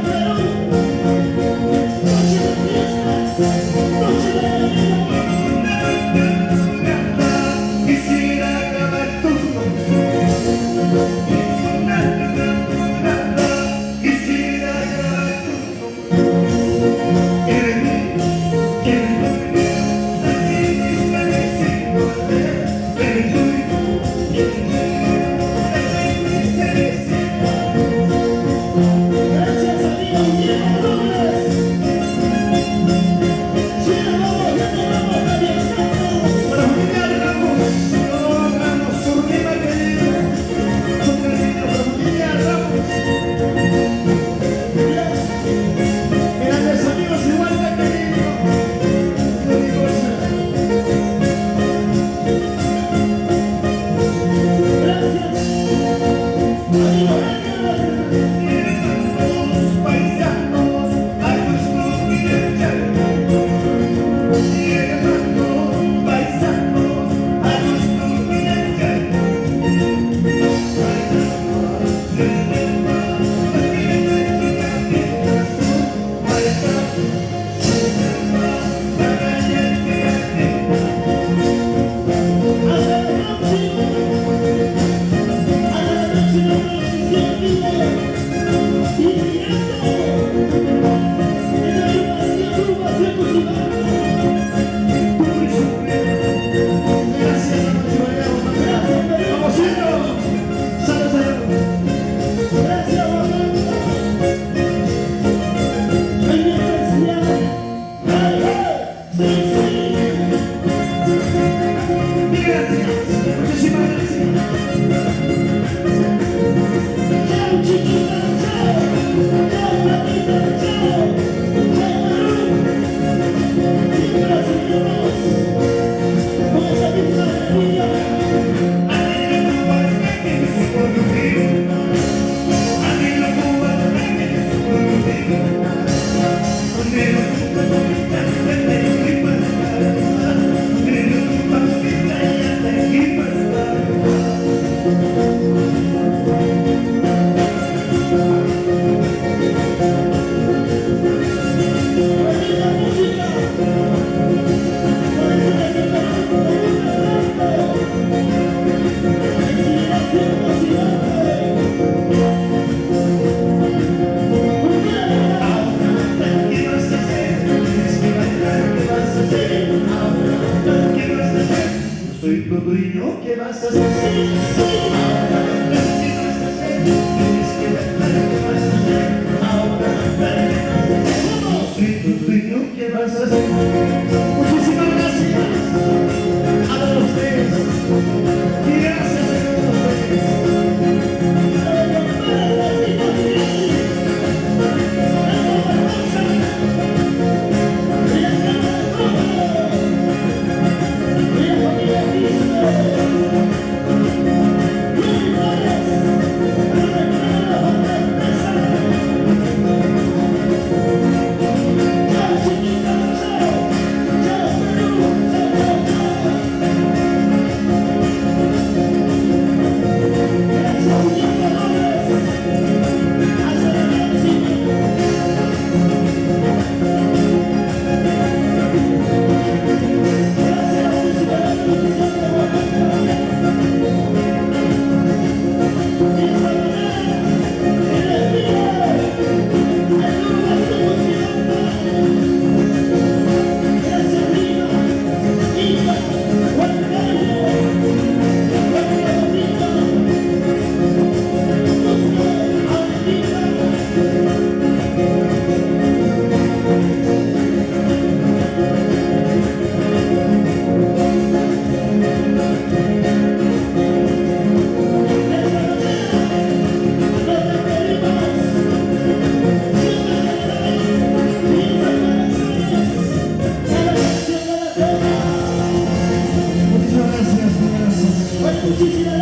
Perú. Noche de fiesta, noche de alegría. Quisiera acabar todo. Quisiera acabar todo. Gracias, amigo Guillermo Robles. Llena, vamos, ya te vamos, Javier Santos. Para familia Ramos, Ramos, Urquiba querido, su cariño, para familia Ramos. Grandes amigos, igual que querido, amigos. Gracias, amigo Edgar. Hermanos, paisanos, a gusto miren. Hermanos, paisanos, a gusto miren. Hasta la próxima. Hasta la próxima transmisión en vivo y directo en la agrupación Agrupación Musical. Gracias, Gracias, Perú. Vamos, salud, salud. Gracias, Oaxaca. En especial, hey, hey, sí, sí. Gracias, muchísimas gracias. Chao, chiquita, chao. Chao, flaquita, chao. Chao, Perú. Siempre seguimos con esa misma alegría. Con esta música, con ese que Perú te gusta tanto. Que seguirá siendo gigante. Cultura de ¿Qué vas a hacer? Tienes que bailar, ¿qué vas a hacer? Ahora, ¿qué vas a hacer? Yo soy tu dueño, ¿qué vas a hacer? Sí, sí. ¿Qué vas a hacer? Tienes que bailar, ¿qué vas a hacer? Ahora, ¿qué vas a hacer? ¡Vamos! Soy tu dueño, ¿qué vas a hacer? Muchísimas gracias a todos ustedes. Y gracias a todos ustedes. Para Latino Gil, Aldo Barbosa, y la Cámara de Coco, y la familia Cristo, Yuri Flores, Ricardo Valdés Mesa. Chao, chiquita, chao. Chao, Perú. Chao, chao, chao. Gracias, Guillermo Robles. Hasta la próxima. Gracias a la música de la televisión de Oaxaca. De esta manera se despide Agrupación Occidente. Gracias, Lima, Ica, Huancayo, Huancavelica, Cusco, Arequipa. De esta manera nos despedimos. Siempre quedará en corazones cada canción, cada tema. Muchísimas gracias, muchas gracias. Bueno, muchísimas